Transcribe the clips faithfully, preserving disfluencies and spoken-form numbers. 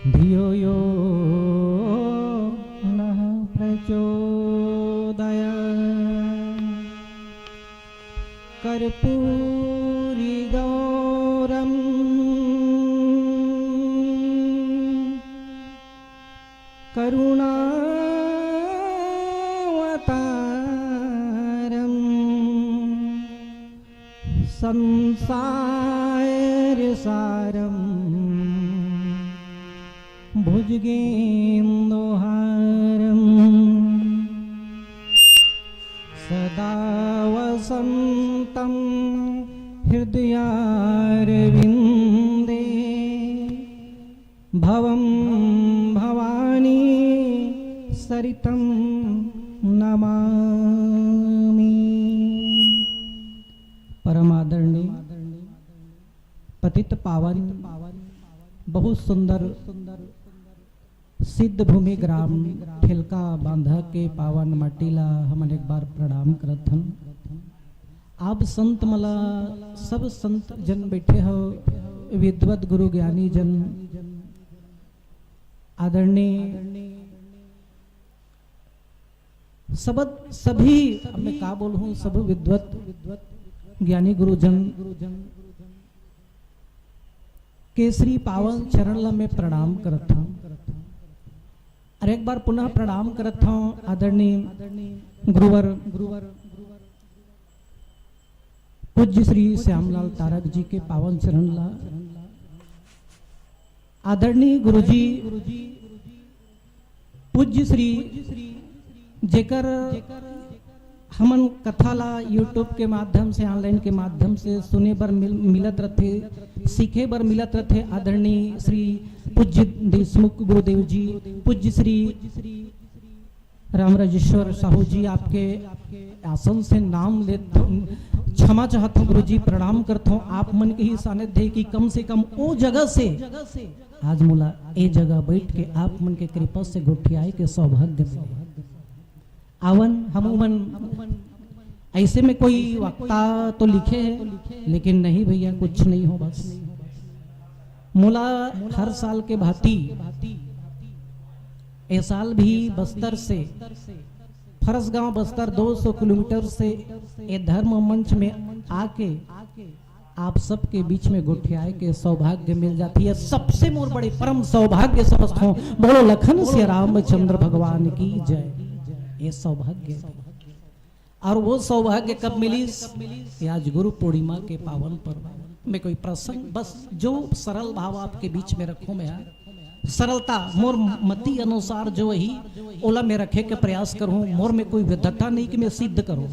धियो यो नः प्रचोदयात्। कर्पूरी गौरम् करुणावतारम् संसारसारम् भुजगेन्दुहारम् सदा वसन्तं हृदयारविन्दे भवं भवानी सरितं नमामि। परम आदरणीय पतित पावन, बहुत सुंदर सिद्ध भूमि ग्राम ठेलका बांधा के पावन माटी ला हमन एक बार प्रणाम करत हन। आप संत मला, सब संत जन बैठे हो, विद्वत गुरु ज्ञानी जन, आदरणीय सबद, सभी, अब मैं का बोलूं, सब विद्वत ज्ञानी गुरुजन के श्री पावन चरण ला मैं प्रणाम करत हूँ। और एक बार पुनः प्रणाम करत हूँ आदरणीय गुरुवर, गुरुवर पूज्य श्री श्यामलाल तारक जी के पावन चरण ला। आदरणीय गुरुजी, पूज्य श्री, जेकर हमन कथा ला YouTube के माध्यम से, online के माध्यम से सुने बर मिल, मिलत रथे, सीखे बर मिलत रथे, आदरणीय श्री पूज्य देशमुख गुरुदेव जी, पूज्य श्री रामराजेश्वर साहू जी, आपके आसन से नाम ले, क्षमा चाहत हूँ गुरुजी, प्रणाम करत हूँ आप मन के ही सानिध्य की कम से कम ओ जगह से आज मोला ए जगह बैठ के आप मन के कृपा से गोठियाए के सौभाग्य मिले। आवन हम मन ऐसे में कोई वक्ता तो लिखे है, लेकिन नहीं भैया, कुछ नहीं हो। बस मोला हर साल के भांति ए साल भी बस्तर से, फरसगांव बस्तर दो सौ किलोमीटर से ए धर्म मंच में आके आप सबके बीच में गोठियाए के सौभाग्य मिल जाती है। सबसे मोर बड़े परम सौभाग्य समझता हूँ। बोलो लखन से रामचंद्र भगवान की जय। ये सौभाग्य है। और वो सौभाग्य कब मिली? ये आज गुरु पूर्णिमा के पावन पर्व में कोई प्रसंग, बस जो सरल भाव आपके बीच में रखूं मैं, सरलता, मोर मति अनुसार जो ही ओला मैं रखे के प्रयास करूं। मोर में कोई विद्वता नहीं कि मैं सिद्ध करूं,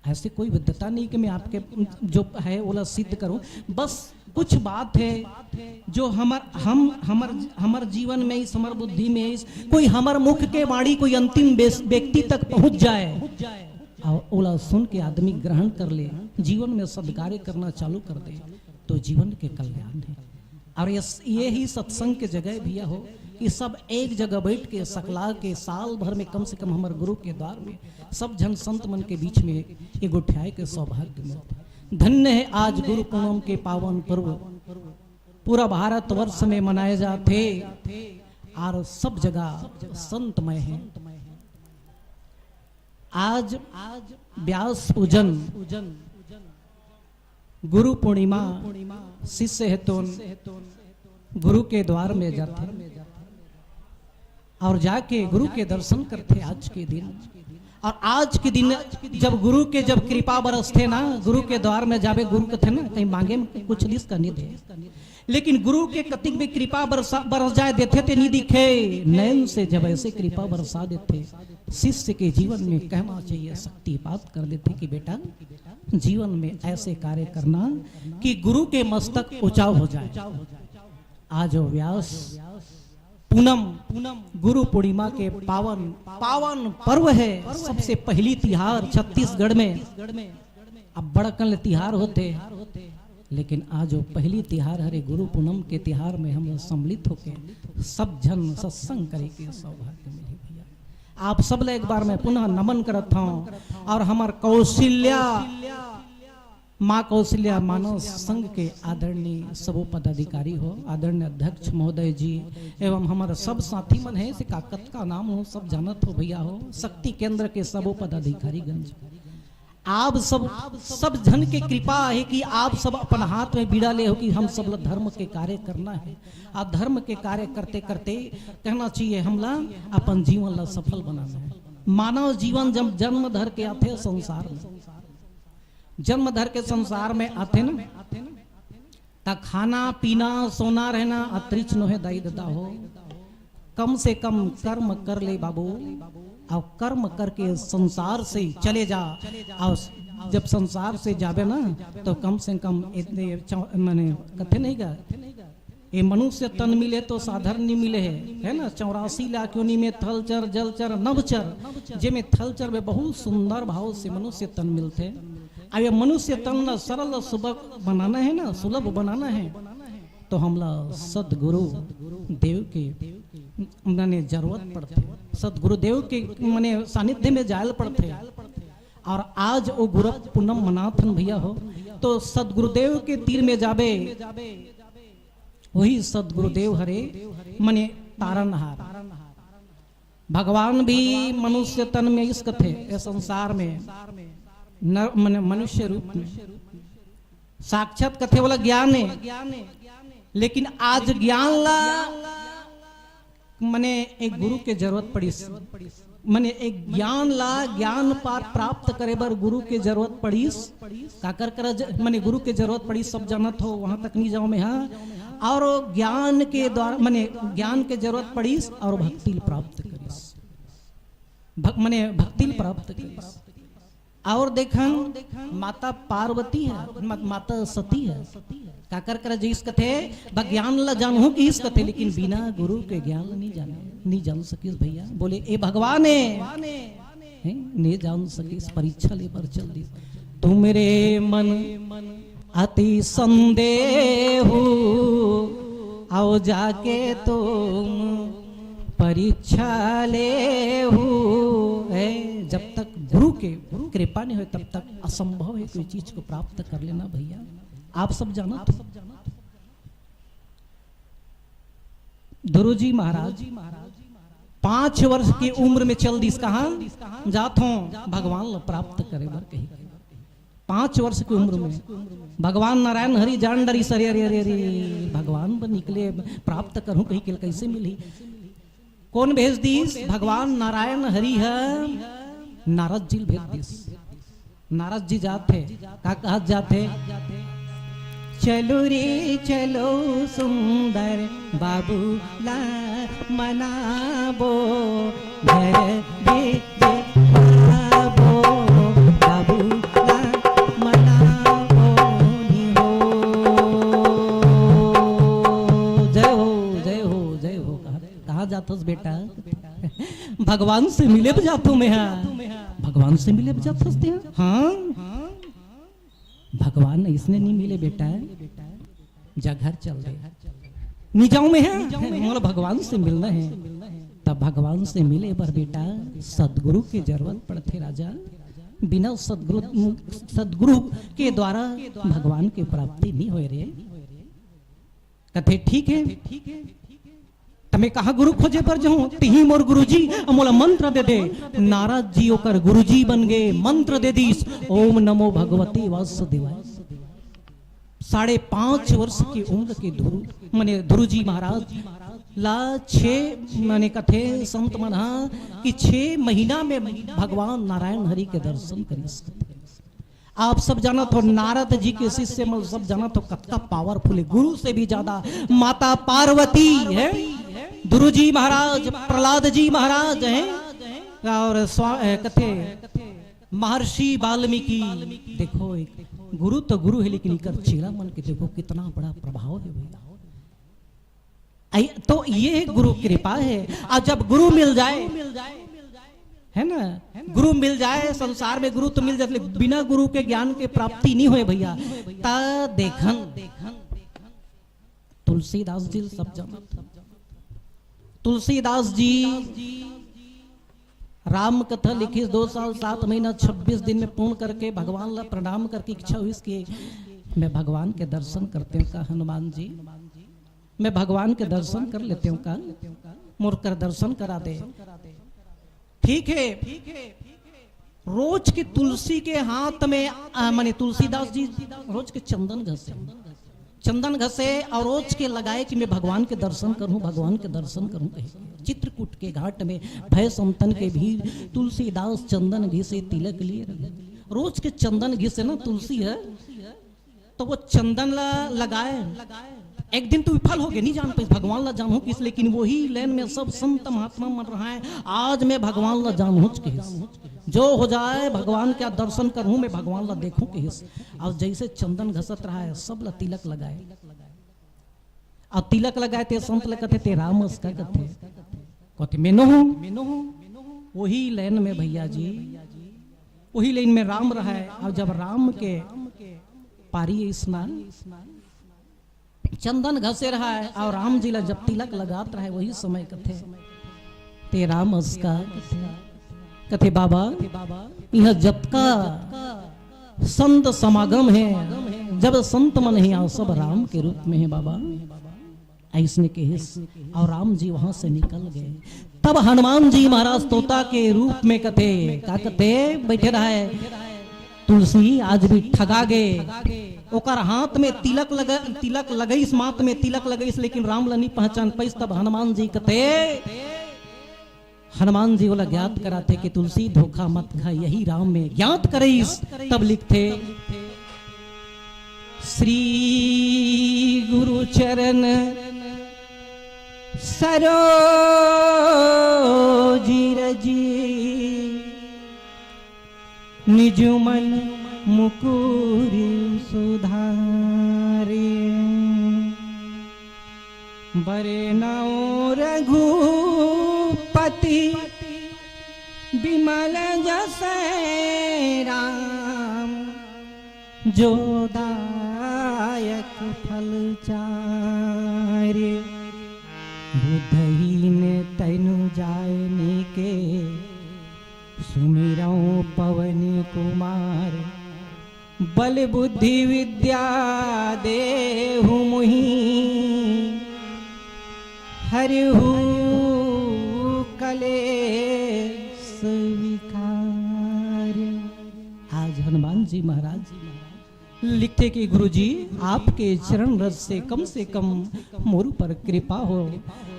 ऐसे कोई विद्वता नहीं कि मैं आपके जो है ओला सिद्ध करूं। बस कुछ बात है जो हमर, हम, हमर, हमर जीवन में इस, हमर बुद्धि में इस, कोई हमर मुख के वाणी कोई अंतिम बेस-, व्यक्ति तक पहुंच जाए और ओला सुन के आदमी ग्रहण कर ले, जीवन में सद्कार्य करना चालू कर दे, तो जीवन के कल्याण है। और ये, ये ही सत्संग के जगह भैया हो कि सब एक जगह बैठ के सकला के साल भर में कम से कम हमर गुरु के द्वार में सब जन संत मन के बीच में ये गोठियाए के सौभाग्य मिलथे। धन्य है आज गुरु पूनम के पावन पर्व, पूरा भारतवर्ष में मनाए जाथे और सब जगह संतमय है। आज व्यास पूजन, गुरु पूर्णिमा, शिष्य हेतुन गुरु के द्वार में जाथे और जाके गुरु के दर्शन करथे आज के दिन। और आज के दिन जब गुरु के जब कृपा बरसथे ना, गुरु के द्वार में जाबे, गुरु कथे ना, कहीं मांगे में कुछ दिस का नहीं दे, लेकिन गुरु के कतिक भी कृपा बरसा, बरस जाए देथे ते नहीं दिखे। नैन से जब ऐसे कृपा बरसा देथे, शिष्य के जीवन में कहना चाहिए, शक्तिपात कर देथे कि बेटा, जीवन में ऐसे कार्य करना कि गुरु के मस्तक ऊंचा हो जाए। आज व्यास पूनम, गुरु पूर्णिमा के पावन, पावन पर्व है। सबसे पहली तिहार छत्तीसगढ़ में, अब्बड़ अकन ले तिहार होथे, लेकिन आज वो पहली तिहार हरे, गुरु पूनम के तिहार में हम लोग सम्मिलित होके सब झन सत्संग करे के सौभाग्य मिले भैया। आप सब ले एक बार मैं पुनः नमन करत हूँ। और हमर कौशल्या माँ कौशल्या मानव संघ के आदरणीय सबो पदाधिकारी हो, आदरणीय अध्यक्ष महोदय जी, एवं हमर सब साथी मन हे, से का कतका नाम हो, सब जानत हो भैया हो, शक्ति केंद्र के सबो पदाधिकारी गण, आप सब, सब झन के कृपा हे कि आप सब अपन हाथ में बीड़ा ले हो कि हम सब ला धर्म के कार्य करना हे। आ धर्म के कार्य करते करते कहना चाहिए हमला अपन जीवन ला सफल बनाना हे। मानव जीवन जब जन्म धर के आथे संसार में, जन्म धर के संसार में आथे ना, त खाना पीना सोना रहना अतरिच नोहे दाई ददा हो। कम से कम कर्म कर ले बाबू, अउ कर्म करके संसार से चले जा। अउ जब संसार से जाबे ना, तो कम से कम इतने चौ-, माने कथे नहीं गा, ये मनुष्य तन मिले तो साधारण नहीं मिले है, है ना? चौरासी लाख योनि में थलचर, जलचर, नभचर, जेमे थलचर में बहुत सुंदर भाव से मनुष्य तन मिलथे। अब ये मनुष्य तन ला सरल सुबक बनाना है ना, सुलभ बनाना है, तो हमला सदगुरु देव के माने जरूरत पड़थे, सदगुरुदेव के माने सानिध्य में जायल पड़थे। और आज वो गुरु पूनम मनाथन भैया हो, तो सदगुरुदेव के तीर में जाबे, वही सदगुरुदेव हरे मने तारनहार। भगवान भी मनुष्य तन में इस कथे, ए संसार में नर, मने मनुष्य रूप में साक्षात कथे वाला ज्ञान है, लेकिन आज ज्ञान ला मने एक गुरु के जरूरत पड़िस, मने एक ज्ञान ला, ज्ञान पार प्राप्त करे बर गुरु के जरूरत पड़िस। काकर करा ज-, मने गुरु के जरूरत पड़िस, सब जानत हो, वहां तक नहीं जाओ मैं, हाँ। और ज्ञान के द्वारा, मने ज्ञान के जरूरत पड़िस और भक्ति प्राप्त करिस, भक-, मने भक्ति प्राप्त करिस। और देखन, माता पार्वती है, म-, माता सती है। काकर करा जइस कथे, "ब ज्ञान ला जानहूं" किहिस कथे, लेकिन बिना गुरु के ज्ञान ला नहीं जाने, नहीं जान सकिस भैया। बोले, "ए भगवान है, हैं? नहीं जान सकिस, परीक्षा ले बर चल दिस।" "तुम रे मन अति संदेहु, आओ जाके तुम परीक्षा लेहु।" है, जब तक गुरु के कृपा नहीं होय, तब तक असंभव है कोई चीज को प्राप्त कर लेना भैया। आप सब जानत हो, ध्रुव जी महाराज पांच वर्ष की उम्र में चल दिस कहां, "जात हों भगवान ला प्राप्त करे बर" कही। पांच वर्ष की उम्र में भगवान नारायण हरि जान डरिस, "अरे, अरे, अरे, अरे, भगवान बर निकले, प्राप्त करहूं कहीं के, कैसे मिलही?" कौन भेज दिस? भगवान नारायण हरि ह नारद जी ल भेज दिस। नारद जी जात हे, का कहत जात हे? "चलो रे चलो सुंदर बाबू ला मनाबो, घर दे दे आबो, बाबू ला मनाबो नी हो।" जय हो, जय हो, जय हो। कहाँ, कहाँ जात हस बेटा? "भगवान से मिले बर जात हों मैं हा।" "भगवान से मिले बर जात हस तें?" "हाँ।" "भगवान अइसने नहीं मिले बेटा, जा घर चल दे।" "नहीं जाऊं मैं हा, मोला भगवान से मिलना है।" तब भगवान से मिले बर बेटा, सदगुरु के जरूरत पड़थे राजा। बिना सदगुरु, सदगुरु के द्वारा भगवान के प्राप्ति नहीं होय रे। कथे, "ठीक है, त मैं कहाँ गुरु खोजे बर जाहूं? तिही मोर गुरुजी, अउ मोला मंत्र दे दे।" नारद जी ओकर गुरुजी बन गे, मंत्र दे दिस, "ओम नमो भगवते वासुदेवाय।" साढ़े पांच वर्ष की उम्र के ध्रुव, माने ध्रुव जी महाराज ला छह, माने कथे संत मन हा कि छह महीना में भगवान नारायण हरि के दर्शन करिस। आप सब जानत हो, नारद जी के शिष्य मन सब जानत हो, कतका powerful है, गुरु से भी ज्यादा। माता पार्वती है, ध्रुव जी महाराज, प्रहलाद जी महाराज हैं, और स्वा-, ए, कथे महर्षि वाल्मीकि। देखो, एक गुरु तो गुरु है, लेकिन एकर चेला मन के देखो कितना बड़ा प्रभाव है भैया। आई, तो ये गुरु कृपा है। और जब गुरु मिल जाए, है ना, गुरु मिल जाए, संसार में गुरु तो मिल जाए, लेकिन बिना गुरु के ज्ञान के प्राप्ति नहीं होय भैया। ता देखन, तुलसीदास जी सब जानत, तुलसीदास जी राम कथा लिखिस, दो साल सात महीना छब्बीस दिन में पूर्ण करके भगवान ला प्रणाम करके इच्छा हुई कि मैं भगवान के दर्शन करते हूँ का हनुमान जी, मैं भगवान के दर्शन कर लेते हूँ का, मोर कर दर्शन करा दे। ठीक है, रोज के तुलसी के हाथ में, आ, माने तुलसीदास जी रोज के चंदन घसे, चंदन घसे और रोज के लगाए कि मैं भगवान के दर्शन करूं, भगवान के दर्शन करूं। कहे चित्रकूट के घाट में भय संतन के भीर तुलसीदास चंदन घिसे तिलक लिए रहे। रोज के चंदन घिसे ना तुलसी है, तो वो चंदन ला लगाए। एक दिन तो विफल हो गए, नहीं जान पाइस भगवान ला जानहूं कहिस, लेकिन वही लाइन में सब संत महात्मा मन रहा है। आज मैं भगवान ला जानहूं कहिस, जो हो जाए भगवान का दर्शन करूं, मैं भगवान ला देखूं कहिस। और जैसे चंदन घसत रहा है, सब ला तिलक लगाए। और तिलक लगाए ते संत ला कथे, ते राम अस का कथे? कथे, मैं नोहूं। वही लाइन में भैया जी, वही लाइन में राम रहा है। और जब राम के पारी स्नान चंदन घसे रहा है और राम जी ला जब तिलक लगात रहा है, वही समय कथे, ते राम अस का कथे? कथे, बाबा, यह जतका संत समागम है, जब संत मन है, यहाँ सब राम के रूप में है बाबा। ऐसने कहिस और राम जी वहां से निकल गए। तब हनुमान जी महाराज तोता के रूप में कथे, का कथे, बैठे रहा है। तुलसी आज भी ठगा गे। ओकर हाथ में तिलक लगा, तिलक लगइस, माथ में तिलक लगइस, लेकिन राम ला नहीं पहचान पाइस। तब हनुमान जी कथे, हनुमान जी ओला ज्ञात कराथे कि तुलसी धोखा मत खा, यही राम में ज्ञात करइस। तब लिखथे, श्री गुरु चरण सरोज रजी, निज मन मुकुर सुधारे। बरनउँ रघुपति बिमल जसै राम, जो दायक फल चारि। बुद्धहीन तनु जानिके, सुमिरउँ पवन कुमार। बल बुद्धि विद्या देहु मुहि, हरिहु कलेस विकार। आज हनुमान जी महाराज लिखथे कि गुरु जी, आपके चरण रज से कम से कम मोर ऊपर कृपा हो।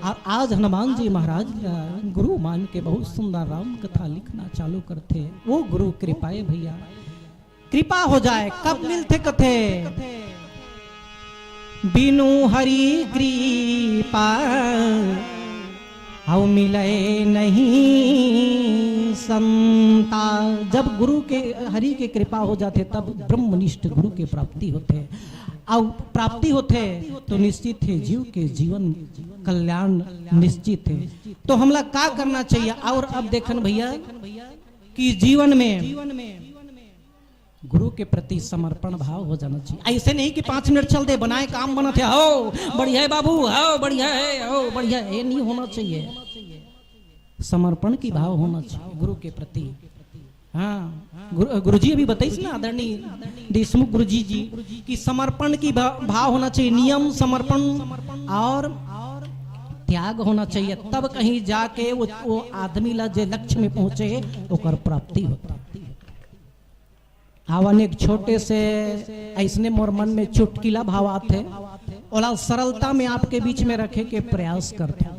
और आज हनुमान जी महाराज ला गुरु मान के बहुत सुंदर राम कथा लिखना चालू करथे। वो गुरु कृपा है भैया, कृपा हो जाए। कब मिलथे कथे, बिनु हरि कृपा अउ मिलय नहीं संता। जब गुरु के, हरि के कृपा हो जाथे, तब ब्रह्मनिष्ठ गुरु के प्राप्ति होथे। अउ प्राप्ति होथे तो निश्चित है जीव के जीवन कल्याण निश्चित है। तो हमला का करना चाहिए? और अब देखन भैया कि जीवन में गुरु के प्रति समर्पण भाव हो जाना चाहिए। ऐसे नहीं कि पांच मिनट चल दे, बनाए काम बनत है, हो बढ़िया है बाबू, हो बढ़िया है, हो बढ़िया है, ये नहीं होना चाहिए। समर्पण की भाव होना चाहिए गुरु के प्रति। हाँ, गुरु, गुरुजी अभी बताइस ना, आदरणीय देशमुख गुरुजी जी, कि समर्पण की भा-, भाव होना चाहिए, नियम, समर्पण और त्याग होना चाहिए, तब कहीं जाके वो, वो आदमी ला जे लक्ष्य में पहुंचे, ओकर प्राप्ति होता। आवन एक छोटे से ऐसने मोर मन में चुटकिला भाव आथे, ओला सरलता में आपके बीच में रखे के प्रयास करथों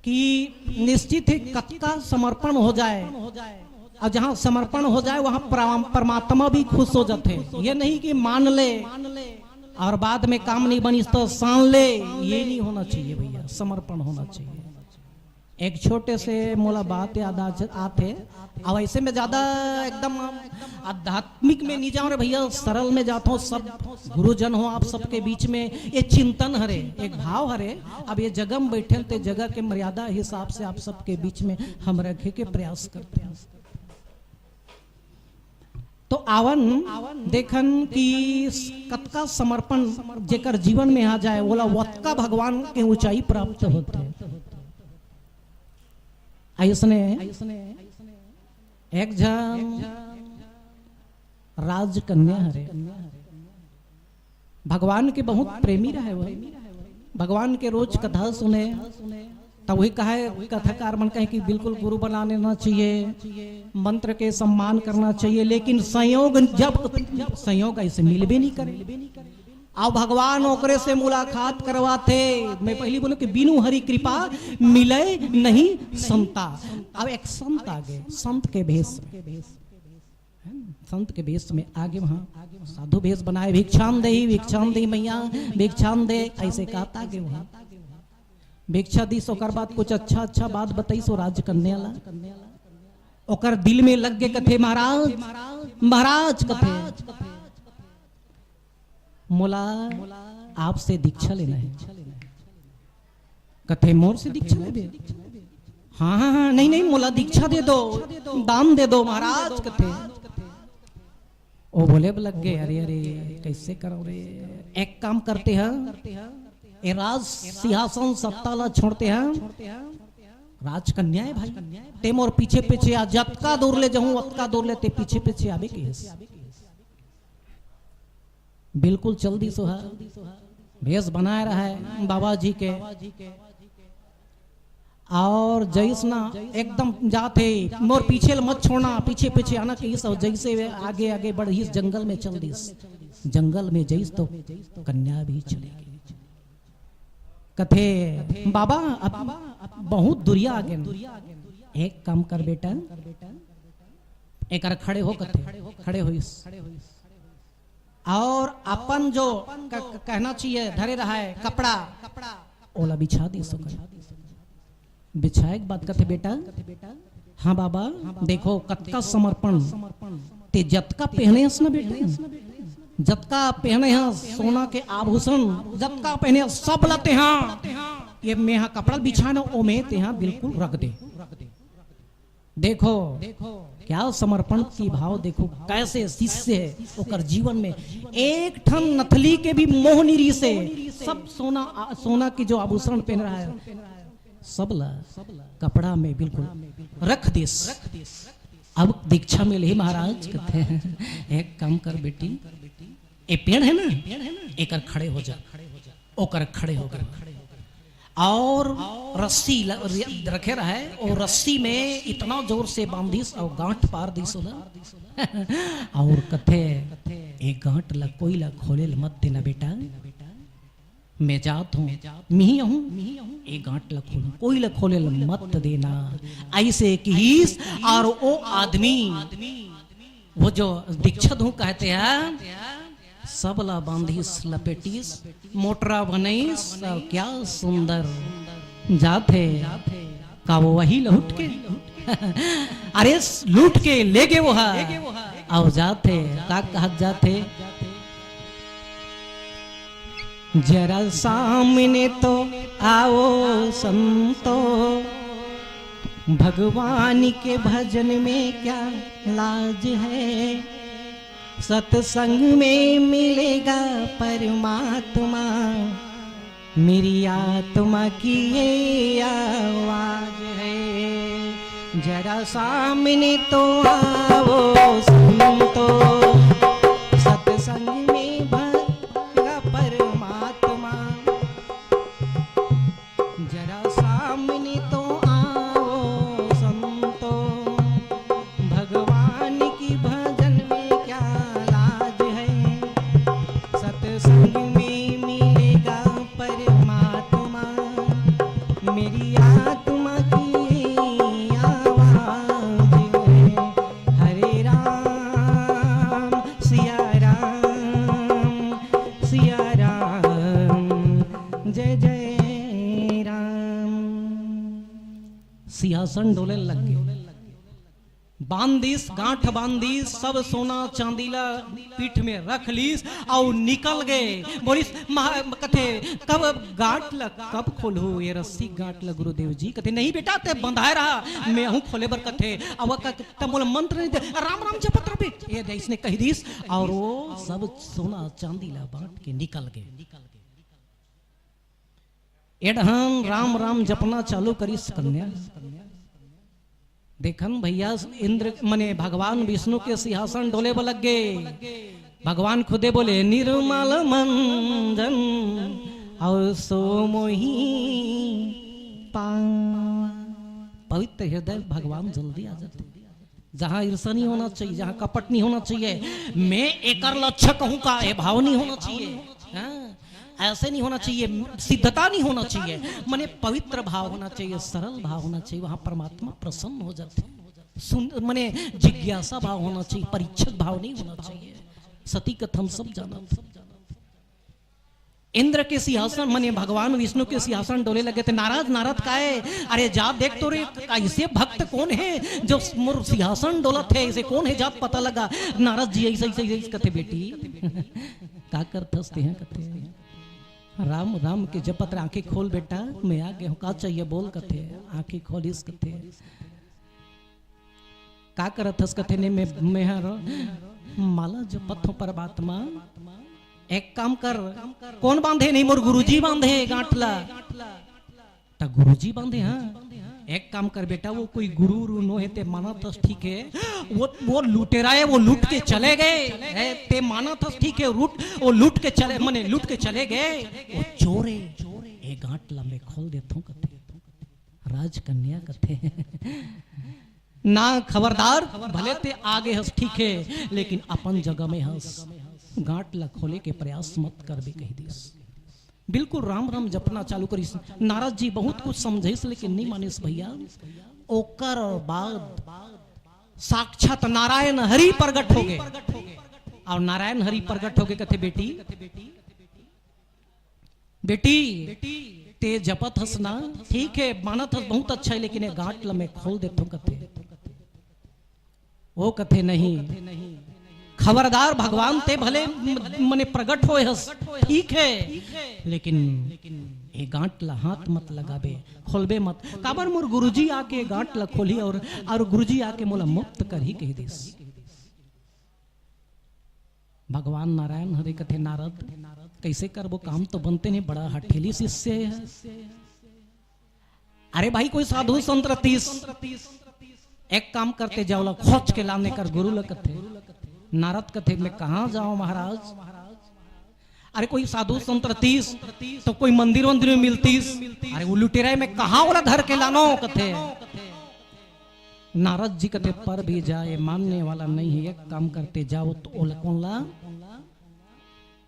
कि निश्चित ही कतका समर्पण हो जाए, और जहां समर्पण हो जाए, वहां परा-, परमात्मा भी खुश हो जाथे। ये नहीं कि मान ले और बाद में काम नहीं बनिस तो सान ले, ये नहीं होना चाहिए भैया, समर्पण होना चाहिए। एक छोटे से मोला बात याद आ, आथे। अब ऐसे में ज्यादा एकदम आध्यात्मिक में नहीं जाऊं रे भैया, सरल में जाता हूँ। सब गुरुजन हो, आप सबके बीच में ये चिंतन हरे, एक भाव हरे। अब ये जगह में बैठे ते जगह के मर्यादा हिसाब से आप सबके बीच में हम रखे के प्रयास करते हैं। तो आवन देखन कि कतका समर्पण जेकर जीवन में आ जाए, ओला वतका भगवान के ऊंचाई प्राप्त होथे। अइसने एक झन राजकन्या हरे, भगवान के बहुत प्रेमी रहे वो। भगवान के रोज कथा सुने, तब वही कहे, कथाकार मन कहे कि बिल्कुल गुरु बना लेना चाहिए, मंत्र के सम्मान करना चाहिए, लेकिन संयोग, जब संयोग ऐसे मिलबे नहीं करे। अब भगवान ओकरे से मुलाकात करवाथे। मैं पहली बोलूं कि बिनु हरि कृपा मिले नहीं संता। अब एक संत आ गए, संत के भेष में, है ना? संत के भेष में आगे वहां साधु भेष बनाए, "भिक्षाम देही, भिक्षाम देही मैया, भिक्षाम दे", ऐसे कहता आगे वहां। भिक्षा दीस, ओकर बाद कुछ अच्छा अच्छा बात बताइस वो राजकन्या ला। ओकर दिल में लग के कथे, "महाराज, महाराज," कथे, "मोला आपसे दीक्षा लेना है।" कथे, "मोर से दीक्षा लेबे?" "हाँ, हाँ, हाँ, नहीं, नहीं, मोला दीक्षा दे दो, दान दे दो महाराज," कथे। ओ बोले लग गए, "अरे, अरे, कैसे करो रे? एक काम करते हैं, ए राज सिंहासन सत्ता ला छोड़ते हैं, राजकन्या है भाई, ते मोर पीछे पीछे आ, जतका दूर ले जाऊं, ओतका दूर ले ते पीछे पीछे आबे कहिस।" बिल्कुल चल दीस ओहा, भेष बनाए रहा है बाबा जी के। और जइस ना एकदम जाथे, "मोर पीछे ल मत छोड़ना, पीछे पीछे आना" कहिस, और जैसे वे आगे आगे बढ़िस, जंगल में चल दीस। जंगल में जइस तो कन्या भी चली गई। कथे, "बाबा, अब बहुत दुरिया आ गेन, एक काम कर बेटा, एकर खड़े हो," कथे। खड़े होइस। और अपन जो क-, क-, कहना चाहिए, धरे रहा है कपड़ा, ओला बिछा दीस ओकर। बिछाए के बाद कथे, "बेटा, हाँ बाबा, देखो कतका समर्पण, ते जतका पहने हस ना बेटा, जतका पहने हस सोना के आभूषण, जतका पहने हस सब ला तेहा, ये मेहा कपड़ा बिछाना, ओमे तेहा बिल्कुल रख दे।" देखो, क्या समर्पण की भाव, देखो कैसे शिष्य है, ओकर जीवन में एक ठन नथली के भी मोह नहीं रहिसे। सब सोना, आ, सोना की जो आभूषण पहन रहा है, सब ला कपड़ा में बिल्कुल रख दिस। अब दीक्षा मिलही महाराज, कथे, "एक काम कर बेटी, ए पेड़ है ना, एकर खड़े हो जा, ओकर खड़े हो गए।" और रस्सी ल-, र-, रखे रहे, और रस्सी में इतना जोर से बांधिस और गांठ पार दिस ओला। और कथे, "ए गांठ ला कोई ला खोले ल मत देना बेटा, मैं जात हूँ, मिही हूँ, ए गांठ ला खोलूं, कोई ला खोले ल मत देना।" ऐसे किहिस, और वो आदमी, वो जो दीक्षा दूं कहते हैं, सब ला बांधिस, लपेटिस, मोटरा बनइस, और क्या सुंदर जात है। का वो वही लहुट के? अरे, लूट के ले गे वो हा। अब जात है, का कहत जात है? "जरा सामने तो आओ संतो, भगवान के भजन में क्या लाज है, सत्संग में मिलेगा परमात्मा, मेरी आत्मा की ये आवाज है। जरा सामने तो आओ संतो, सत्संग में भला परमात्मा।" जरा सामने तो आओ संतो, भगवान की भजन में क्या लाज है, सत्संग में मिलेगा परमात्मा, मेरी आत्मा की आवाज है। हरे राम, सिया राम, सिया राम, जय जय राम। सिंहासन डोले लग गए। बांधिस, गांठ बांधिस, सब सोना चांदी ला पीठ में रख लीस अउ निकल गए। बोलिस, महा-, कथे, "कब गांठ ला कब खोलहू, ये रस्सी गांठ ला गुरुदेव जी?" कथे, "नहीं बेटा, ते बंधाए रहा, मैं हूँ खोले बर।" कथे, "अब का, त मोला मंत्र नहीं दे, राम राम जपत रहे।" ये जैसने कह दीस, और वो सब सोना चांदी ला बांट के निकल गए। एडहन राम राम जपना चालू करिस कन्या। देखन भैया, इंद्र मने भगवान विष्णु के सिंहासन डोले बर लग गे। भगवान खुदे बोले, "निर्मल मंजन और सो मोही पावा।" पवित्र हृदय भगवान जल्दी आ जाते। जहाँ ईर्षा नहीं होना चाहिए, जहाँ कपट नहीं होना चाहिए, मैं एकर लक्ष्य कहूँ का, ये भाव नहीं होना चाहिए। हाँ, ऐसे नहीं होना चाहिए, सिद्धता नहीं होना चाहिए, मने पवित्र भाव होना चाहिए, सरल भाव होना चाहिए, वहाँ परमात्मा प्रसन्न हो जाते हैं। सुन, मने जिज्ञासा भाव होना चाहिए, परीक्षक भाव नहीं होना चाहिए। सती कथम सब जाना था। इंद्र के सिंहासन, मने भगवान विष्णु के सिंहासन डोले लगे थे। नारद, नारद का है? अरे जा देख तो रे, ऐसे भक्त कौन है जो मोर सिंहासन डोलत है? ऐसे कौन है, जा पता लगा। नारद जी ऐसे, ऐसे, ऐसे कथे, "बेटी, का करथस तेहा?" कथे, "राम, राम के जपत रहे, आंखें खोल बेटा, मैं आ गया हूँ, का चाहिए बोल?" कथे, आंखें खोलिस कथे, "का करत हस?" कथे, "ने मैं, मैं हर माला जपत हूँ परमात्मा।" "एक काम कर, कौन बांधे?" "नहीं, मोर गुरुजी बांधे गांठ ला।" "त गुरुजी बांधे?" "हाँ।" "एक काम कर बेटा, वो कोई गुरु उरु नो हे, ते मानत हस, ठीक है, वो, वो लुटेरा है, वो लूट के चले गए।" "है, ते मानत हस, ठीक है, लूट, वो लूट के चले, मने लूट के चले गए, वो चोर है, ये गांठ ला मैं खोल देता हूँ।" कथे, राजकन्या कथे, "ना, खबरदार, भले ते आगे हस, ठीक है, लेकिन अपन जगह में हस, गांठ ला खोले के प्रयास मत करबे," कही दिस। बिल्कुल राम राम जपना चालू करिस। नारद जी बहुत कुछ समझाइस, लेकिन नहीं मानिस भैया। ओकर बाद साक्षात नारायण हरि प्रगट हो गए। और नारायण हरि प्रगट हो गए, कथे, "बेटी, बेटी, ते जपत हस ना, ठीक है, मानत हस, बहुत अच्छा है, लेकिन ये गांठ ल मैं खोल देथों," कथे। वो कथे, "नहीं, खबरदार भगवान, ते भले म-, मने प्रगट होए हस, ठीक है, लेकिन ये गांठ ल हाथ मत लगाबे, खोलबे मत, काबर मोर गुरुजी आके गांठ ल खोली और, और गुरुजी आके मोला मुक्त करही," कही दिस। भगवान नारायण हरि कथे, "नारद, कैसे करबो, काम तो बनते नहीं, बड़ा हठेली शिष्य है।" "अरे भाई, कोई साधु संत रतीस, एक काम करते, जाओ ला खोज के लाने कर गुरु ला," कथे। नारद कथे, "मैं कहाँ जाऊं महाराज?" "अरे कोई साधु संत रतीस तो कोई मंदिर वंदिर में मिलतीस।" "अरे वो लुटेरा है, मैं कहाँ ओला धर के लानो?" कथे। नारद जी कथे, "पर भी जाए मानने वाला नहीं है, एक काम करते, जाओ तो ओला कौन ला,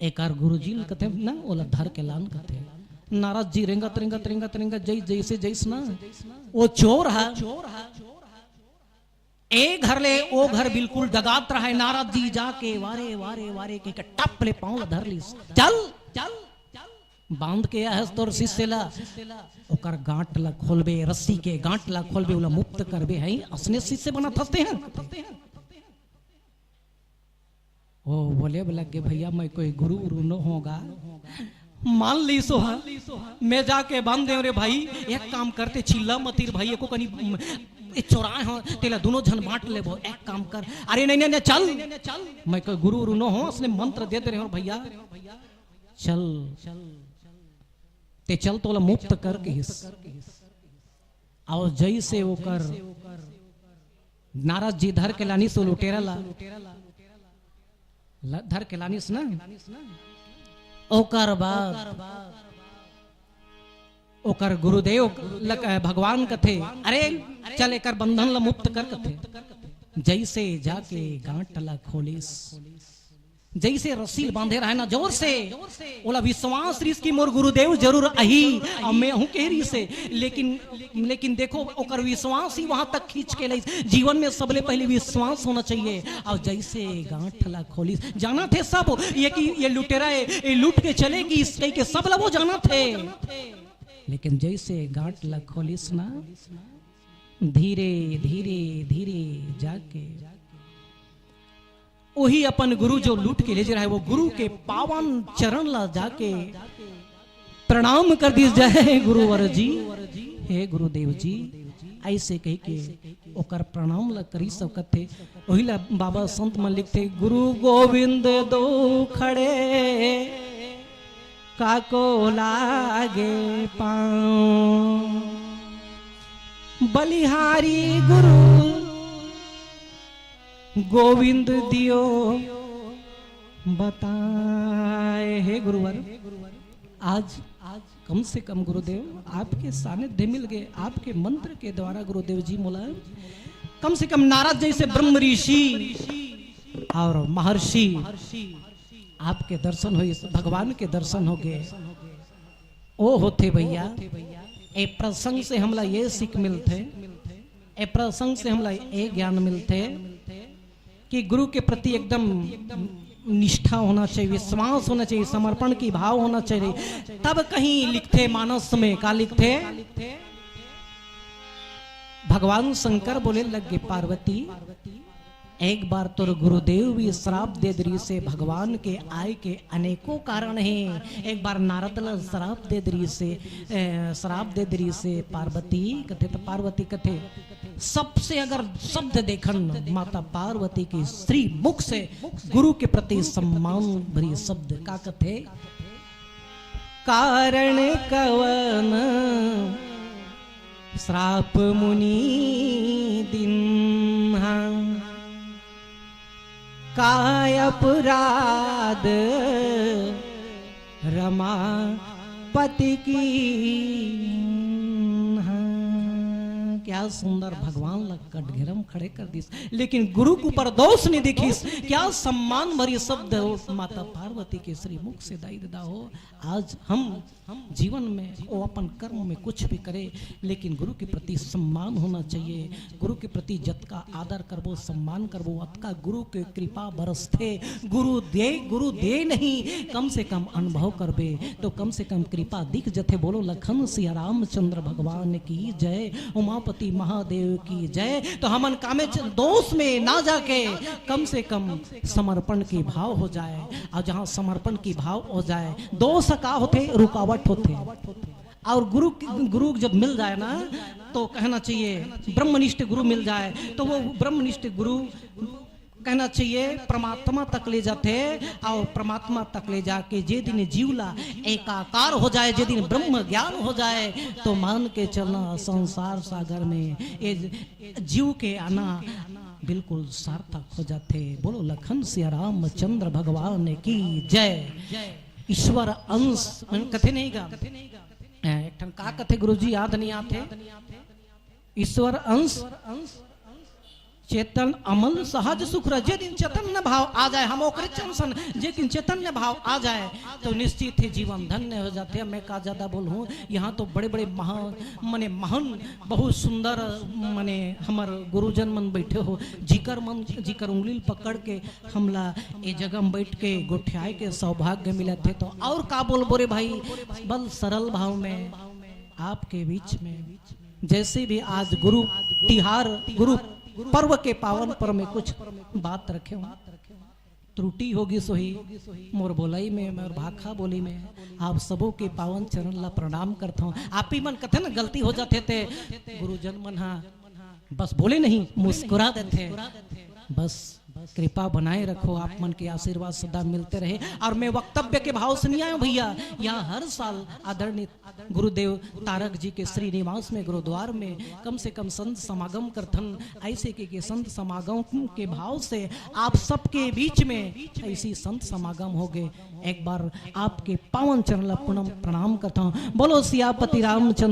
एकर गुरुजी ल कथे ना, ओला धर के लान," कथे। नारद जी रेंगत, रेंगत, रेंगत, रेंगत, जई-, जैसे जैस ना, वो चोर है, ए घर ले ओ घर बिल्कुल डगात रहे। नारद जी जाके वारे, वारे, वारे के टप ले पाँव ल धर लिस। "चल, चल, बांध के आहस तोर शिष्य ला, ओकर गांठ ला खोलबे, रस्सी के गांठ ला खोलबे, ओला मुक्त करबे, है असने शिष्य बनत हस तेहा?" ओ बोले, बोले के, "भैया, मैं कोई गुरु उरु नो हों गा।" मान लिस ओहा, "मैं जाके बांध देंव रे भाई, एक काम करते, चिल्ला मती रे भाई, एको कनी, ए, चोराए हों, तेला दोनों झन बांट लेबो, एक काम कर।" "अरे नहीं, नहीं, नहीं, चल, मैं कोई गुरु उरु नो हों, असने मंत्र दे दे रहे हों भैया, चल, ते चल, तोला मुक्त कर," कहिस। अउ जइसे ओकर नारद जी धर के लानिस ओ लुटेरा ला, ल-, धर के लानिस ना, ओकर बाद ओकर गुरुदेव ल-, भगवान कथे, "अरे चल, एकर बंधन ल मुक्त कर," कथे। जइसे जाके गांठ ला खोलिस, जइसे रस्सी ल बांधे रहे ना जोर से, ओला विश्वास रिस कि मोर गुरुदेव जरूर आही, अउ मैं हूं कह रिस हे। लेकिन, लेकिन देखो, ओकर विश्वास ही वहां तक खींच के लइस। जीवन में सबले पहले विश्वास होना चाहिए। अउ जइसे गांठ ला खोलिस, जानथे सब, ये कि ये लुटेरा हे, ये लूट के चले गिस, कहि के सब ला वो जानथे। लेकिन जइसे गांठ ला खोलिस ना, धीरे, धीरे, धीरे जाके ओही अपन गुरु जो लूट के ले जे रहे, वो गुरु के पावन चरण ला जाके प्रणाम कर दिस, "जय गुरुवर जी, हे गुरुदेव जी," अइसे कहि के ओकर प्रणाम ला करिस अउ कथे। ओही ला बाबा संत मन लिखथे, "गुरु गोविंद दो खड़े, काको लागे पाँव।" बलिहारी गुरु गोविंद दियो बताए। हे गुरुवर, आज, आज कम से कम गुरुदेव आपके सानिध्य मिल गए, आपके मंत्र के द्वारा गुरुदेव जी मोला कम से कम नारद जैसे ब्रह्म ऋषि और महर्षि आपके दर्शन होइस, भगवान के दर्शन हो गए। ओ होथे भैया, ए प्रसंग से हमला ये सीख मिलथे, ए प्रसंग से हमला ये ज्ञान मिलथे कि गुरु के प्रति एकदम निष्ठा होना चाहिए, विश्वास होना चाहिए, समर्पण की भाव होना चाहिए। तब कहीं लिखथे मानस में, का लिखथे? भगवान शंकर बोले लग गे, पार्वती, एक बार तोर गुरुदेव भी श्राप दे दे रिहिसे, भगवान के आय के अनेकों कारण हे। एक बार नारद ला श्राप दे दे रिहिसे, ए, श्राप दे दे रिहिसे पार्वती, कथे तो पार्वती कथे, सबसे अगर शब्द देखन माता पार्वती के श्री मुख से गुरु के प्रति सम्मान भरी शब्द का कथे? कारण कवन श्राप मुनि दिन्हा, काय अपराध रमापति कीन्हा। क्या सुंदर भगवान ला कटघरे म खड़े कर दिस, लेकिन गुरु के ऊपर दोष नहीं देखिस। क्या सम्मान भरी शब्द हो माता पार्वती के श्री मुख से दाई ददा हो। आज हम जीवन में वो अपन कर्म में कुछ भी करे, लेकिन गुरु के प्रति सम्मान होना चाहिए। गुरु के प्रति जतका आदर करबो, सम्मान करबो, अतका गुरु के कृपा बरसथे। गुरु दे, गुरु दे नहीं, कम से कम अनुभव करबे तो कम से कम कृपा दिख जथे। बोलो लखन सिया रामचंद्र भगवान की जय, उमापति महादेव की जय। तो हमन कामे च-, दोष में ना जाके कम से कम समर्पण की भाव हो जाए, और जहाँ समर्पण की भाव हो जाए, दोष का होथे? रुकावट होथे। और गुरु, गुरु जब मिल जाए ना, तो कहना चाहिए, ब्रह्मनिष्ठ गुरु मिल जाए तो वो ब्रह्मनिष्ठ गुरु कहना चाहिए परमात्मा तक ले जाथे। और परमात्मा तक ले जाके जे दिन जीव ला एकाकार हो जाए, जे दिन ब्रह्म ज्ञान हो जाए, तो मान के चलना संसार सागर में ये जीव के आना बिल्कुल सार्थक हो जाथे। बोलो लखन सिया रामचंद्र भगवान की जय। ईश्वर अंश कथे नहीं गा, एक ठन का कथे गुरुजी, याद नहीं आथे। ईश्वर अंश चेतन अमल सहज सुख रहे। जे दिन चैतन्य भाव आ जाए, हम ओकरे चंद सन, जे दिन चैतन्य भाव आ जाए, तो निश्चित ही जीवन धन्य हो जाथे। मैं का ज्यादा बोलहूँ, यहाँ तो बड़े-बड़े महा-, मने महान, बहुत सुंदर, मने हमर गुरुजन मन बैठे हो, जिकर मन, जिकर उंगली ल पकड़ के हमला ए जगह में बैठ के गोठियाए के सौभाग्य मिलत हे, तो और का बोलबो रे भाई, बल सरल भाव में आपके बीच में जैसे भी आज गुरु तिहार, गुरु पर्व के पावन पर्व में कुछ बात रखे हूँ, त्रुटि होगी सोही मोर बोलई में, मोर भाखा बोली में, आप सबो के पावन चरण ला प्रणाम करत हूँ। आप ही मन कथे न गलती हो जाथे ते गुरुजन मन हा बस बोले नहीं, मुस्कुरा देथे। बस कृपा बनाए रखो, आप मन के आशीर्वाद सदा मिलते रहे। और मैं वक्तव्य के भाव से नहीं आया हूँ भैया, यहाँ हर साल आदरणीय गुरुदेव तारक जी के श्रीनिवास में गुरुद्वार में कम से कम संत समागम करथन। ऐसे के, के संत समागम के भाव से आप सबके बीच में ऐसी संत समागम हो गए। एक बार आपके पावन चरण ला पुनम प्रणाम करता हूँ। बोलो सियापति रामचंद्र